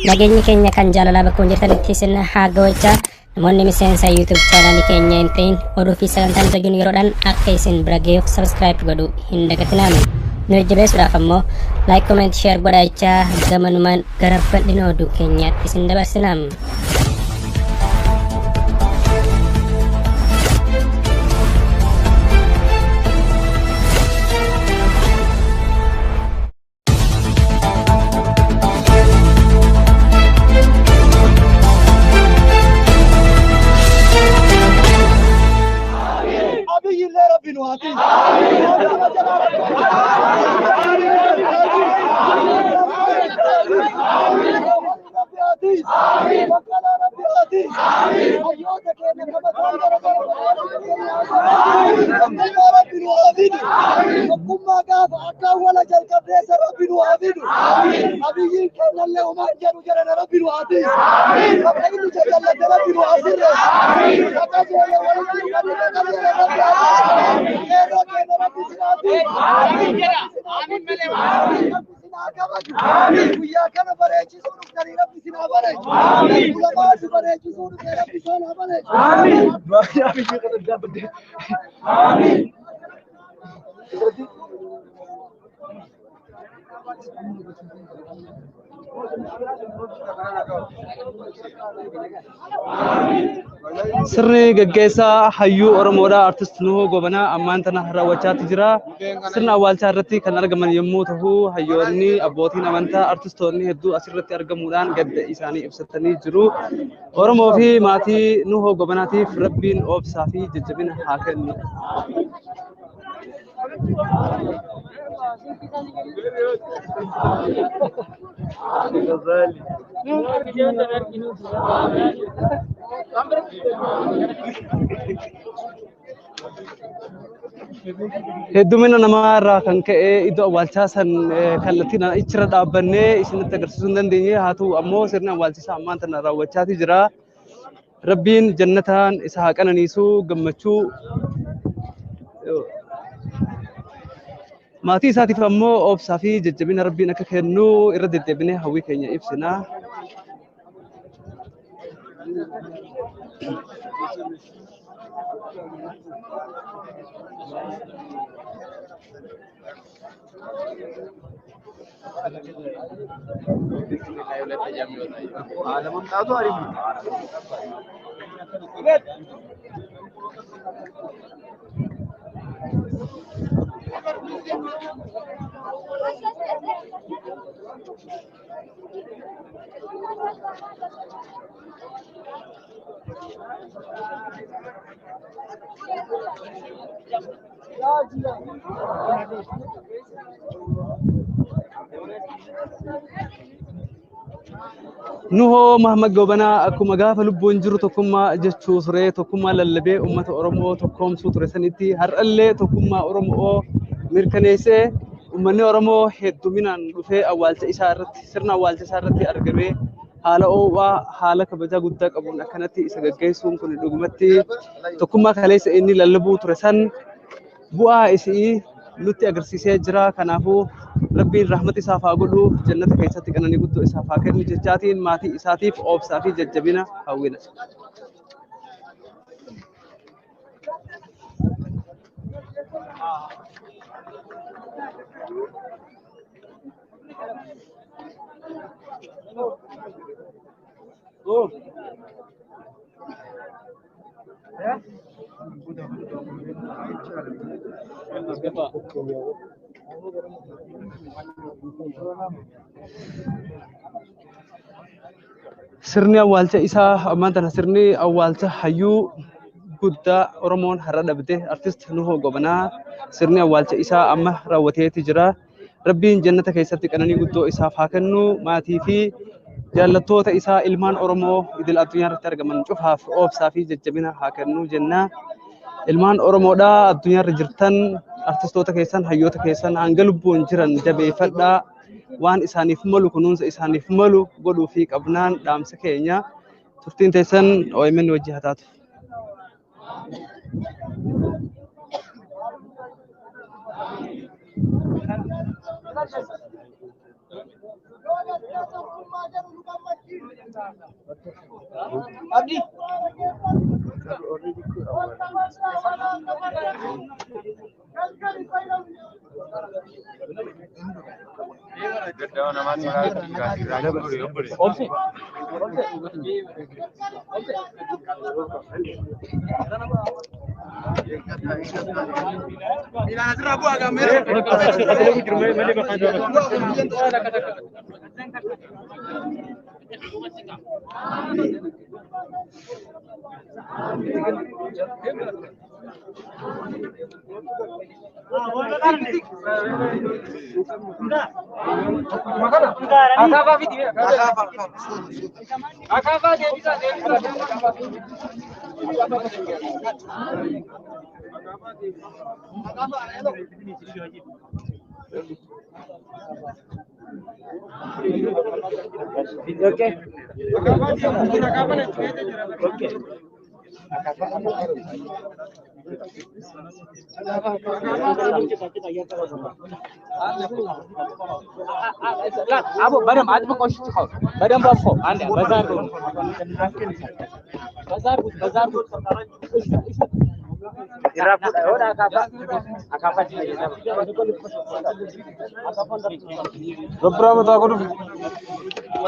Nageenyi keenya kan jaalalaa bakka jirtanitti isin haa ga'achaa. Namoonni miseensa YouTube chaanaalii keenya hin ta'in oduu fi sagantaan nuti hojjennu yeroodhaan akka isin bira ga'uuf subscribe godhuu hin dagatinaa. Nu jajjabeessuudhaaf ammoo like, comment, share godhaa jechaa gamanumaan gara bal'ina oduu keenyaatti isin dabarsina. Abiyyi illee rabbi nu haa tiisu. Rabbi haa tiisu. Baqqalaa rabbi haa tiisu. Hayyoota keenya kabataan gara gara Tokkummaa rabbi nu haa fidu. Tokkummaa gaafa akka awwala jalqabdeessa rabbi nu haa fidu. Abiyyiin keenyallee homaa hin jedhu jedhana rabbi nu haa tiisu. Bakka inni jajallate rabbi nu haa sirreessu. Bakka jeele walitti dhufanii bakka jeele rabbi haa tiisu. Qeerroo keenya rabbi sin haa tiisu. Rabbi sin haa guddisu. Rabbi sin haa kabaju. Guyyaa kana bareechisuu dhuftanii rabbi sin haa bareechu. Ulamaatu bareechisuu dhufe rabbi isaan haa bareechu. Sirni gaggeessaa hayyuu Oromoodhaa Artist Nuhoo Gobanaa ammaan tana raawwachaatti jira. Sirna awwaalchaa irratti kan argaman yommuu ta'u, hayyoonni, abbootiin amantaa, artistoonni hedduu asirratti argamuudhaan gadda isaanii ibsatanii jiru. Oromoo fi maatii Nuhoo Gobanaatiif Rabbiin obsaa fi jajjabina haa kennu. Heddumina namaa irraa kan ka'e iddoo awwaalchaa san kallattiin achirra dhaabbannee isinitti agarsiisuu hin dandeenye. Haa ta'u ammoo sirni awwaalchisaa ammaan tana raawwachaati jira. Rabbiin jannataan isa haa qananiisu gammachuu maatii isaatiif ammoo obsaa fi jajjabina Rabbiin akka kennu irra deddeebinee hawwii keenya ibsina. አለመምጣቱ አሪፍ ነው። Nuhoo Mahammad Gobanaa akkuma gaafa lubbuun jiru tokkummaa jechuu ture, tokkummaa lallabee uummata Oromoo tokkoomsuu ture sanitti har'allee tokkummaa Oromoo mirkaneessee uummanni Oromoo hedduminaan dhufee awwaalcha isaa irratti sirna awwaalcha isaa irratti argamee haala oowwaa haala kabajaa guddaa qabuun akkanatti isa gaggeessuun kun dhugumatti tokkummaa kaleessa inni lallabuu ture san bu'aa isii nutti agarsiisee jira. Kanaafuu Rabbiin rahmata isaaf haa godhu, jannata keessatti qananii guddoo isaaf haa kennu jechaatiin maatii isaatiif obsaa fi jajjabina hawwina. Sirni awwaalcha isaa ammaan tana sirni awwaalcha hayyuu guddaa Oromoon har'a dhabde Artist Nuhoo Gobanaa sirni awwaalcha isaa amma raawwateeti jira. Rabbiin jannata keessatti qananii guddoo isaaf haa kennu maatii fi jaallattoota isaa ilmaan Oromoo idil addunyaa irratti argaman cufaaf obsaa fi jajjabina haa kennu jenna. Ilmaan Oromoodhaa addunyaa irra jirtan artistoota keessan hayyoota keessan hanga lubbuun jiran jabeeffadhaa waan isaaniif malu kunuunsa isaaniif malu godhuu fi qabnaan dhaamsa keenya turtiin teessan OMN wajji haa taatu. Yoo tokkummaa jedhu nu gammachiisa.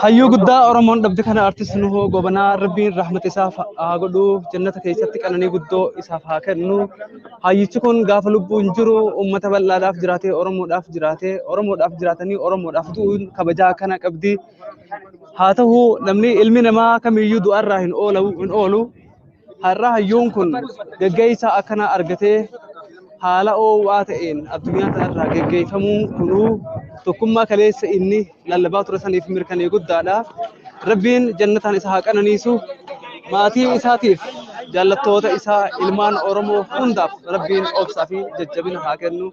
Hayyuu guddaa Oromoon dhabde kana artist Nuhoo Gobanaa Rabbiin rahmata isaaf haa godhu, jannata keessatti qananii guddoo isaaf haa kennu. Hayyichi kun gaafa lubbuun jiru uummata bal'aadhaaf jiraatee, Oromoodhaaf jiraatee, Oromoodhaaf jiraatanii Oromoodhaaf du'uun kabajaa kana qabdi. Haa ta'u, namni ilmi namaa kamiyyuu du'arraa hin oolu hin oolu. Har'a hayyuun kun geggeessaa akkana argatee haala oowwaa ta'een addunyaa kanarraa geggeeffamuun kunuu tokkummaa kaleessa inni lallabaa ture saniif mirkanee guddaadha. Rabbiin jannataan isa haa qananiisu. Maatii isaatiif, jaallattoota isaa, ilmaan Oromoo hundaaf Rabbiin obsaa fi jajjabina haa kennu.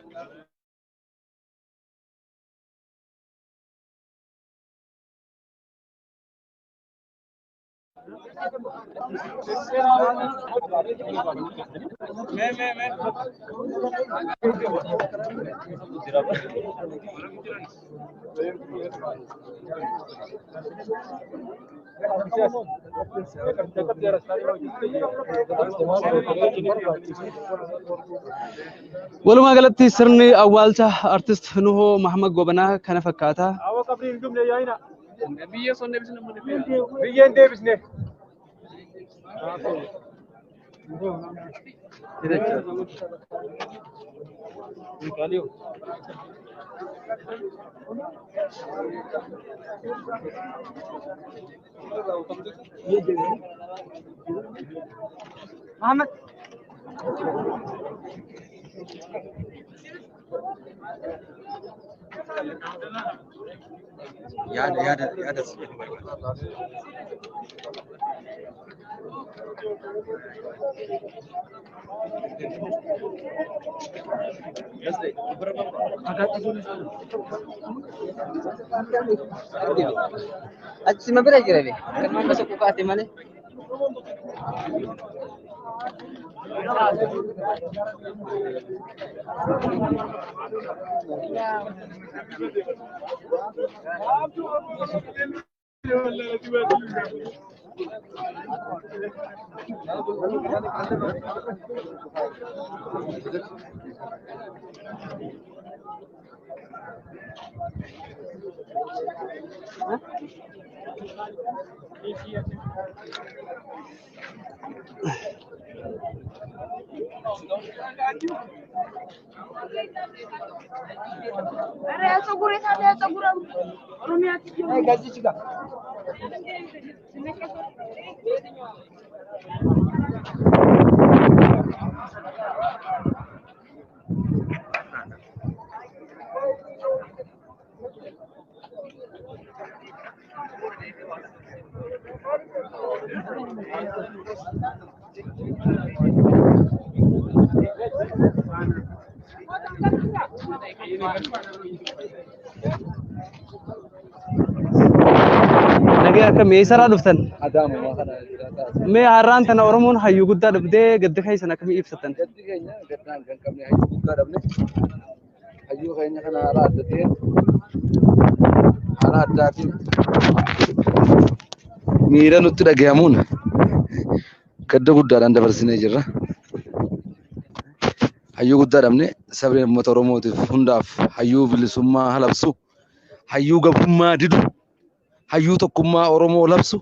Walumaa galatti sirni awwaalcha artist Nuhoo Mahammad Gobanaa kana fakkaata. Biyyeen deebisne. Yaada yaada yaada si kennu barbaada. Achi bira jira be. Kan gosa kukaate malee. Nagee akka meeshaarraa dhuftan. Adaama kana jiraataa. Mee har'aan tana Oromoon hayyuu guddaa dhabdee gadda keessan akkamii ibsatan? Gaddi keenya gaddaan kan qabne hayyuu guddaa dhabne, hayyuu keenya kana haala adda ta'een, haala addaatiin Miira nutti dhagayamuun gadda guddaadhaan dabarsinee jirra. Hayyuu guddaa dhabne sabni uummata Oromootiif hundaaf hayyuu bilisummaa labsu, hayyuu gabrummaa didu, hayyuu tokkummaa Oromoo labsu,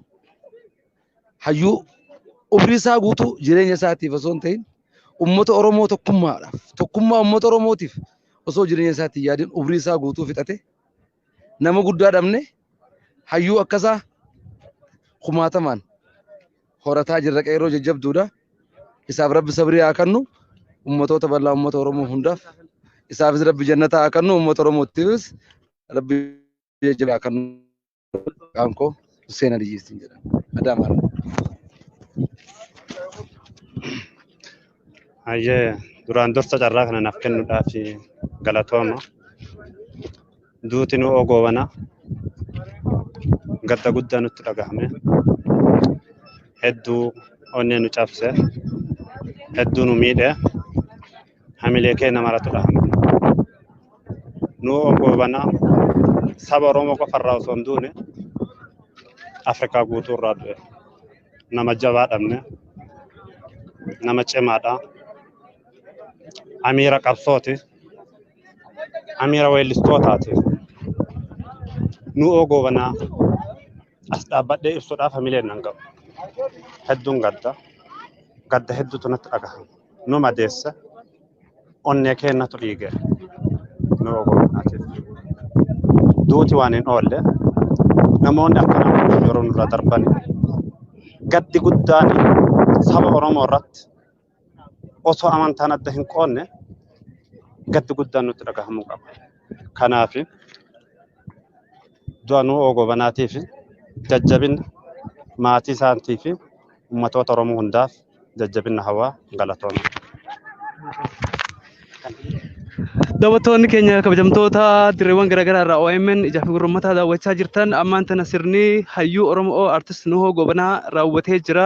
hayyuu umrii isaa guutuu jireenya isaatiif osoo hin ta'in uummata Oromoo tokkummaadhaaf, tokkummaa uummata Oromootiif osoo jireenya isaatiin yaadin umrii isaa guutuu fixate nama guddaa dhabne hayyuu akkasaa kumaatamaan horataa jirra qeerroo jajjabduudha. Isaaf Rabbi sabrii haa kennu. Ummatoota bal'aa uummata Oromoo hundaaf isaafis Rabbi jannata haa kennu. Uummata Oromootiifis Rabbi jajjabaa haa kennu. Maqaan koo Hussein Aliyyiitiin jedhama. Adaamaarraa. Hayyee duraan dursa carraa kana naaf kennuudhaaf galatooma. Duuti nu ogoobana. Gadda guddaa nutti dhagahame. Hedduu onnee nu cabse. Hedduu nu miidhe. Hamilee keenya maratu dhahame. Nu ogoobana saba Oromoo qofarraa osoo hin duune Afrikaa guutuu irraa du'e. Nama jabaa dhabne. Nama cimaadha. Amiira qabsooti. Amiira weellistootaati. Nu ogoobanaa as dhaabbadhee ibsuudhaaf hamileen nan qabu. Hedduun gadda. Gadda hedduutu natti dhagahama. Nu madeessa. Onnee keenyatu dhiige. Nu ogoobanaatiif. Duuti waan hin oolle. Namoonni akkanaa kun yeroo nurra darban gaddi guddaan saba Oromoo irratti osoo amantaan adda hin qoodne gaddi guddaan nutti dhagahamuu qaba. Kanaaf du'a nu ogoobanaatiif jajjabina maatii isaatii fi uummatoota Oromoo hundaaf jajjabina hawaa galatooma. Daawwattoonni keenya kabajamtoota dirreewwan garaagaraa irraa OMN ijaa fi gurra uummataa daawwachaa jirtan ammaan tana sirni hayyuu Oromoo artist Nuhoo Gobanaa raawwatee jira.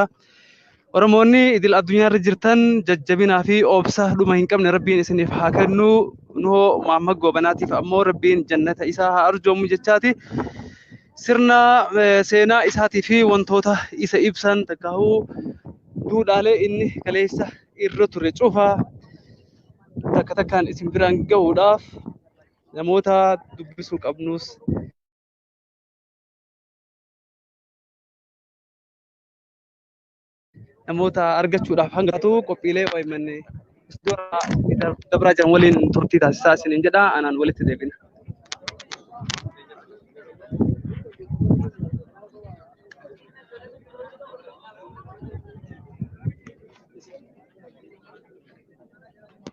Oromoonni idil addunyaa irra jirtan jajjabinaa fi obsa dhuma hin qabne Rabbiin isiniif haa kennu. Nuhoo Muhammad Gobanaatiif ammoo Rabbiin jannata isaa haa arjoomu jechaati. Sirna seenaa isaatii fi wantoota isa ibsan takkaahuu duudhaalee inni kaleessa irra ture cufaa takka takkaan isin biraan gahuudhaaf namoota dubbisuu qabnus namoota argachuudhaaf hanga ta'u qophiilee OMN dabraa jiran waliin turtii taasisaa isiniin jedha anaan walitti deebina.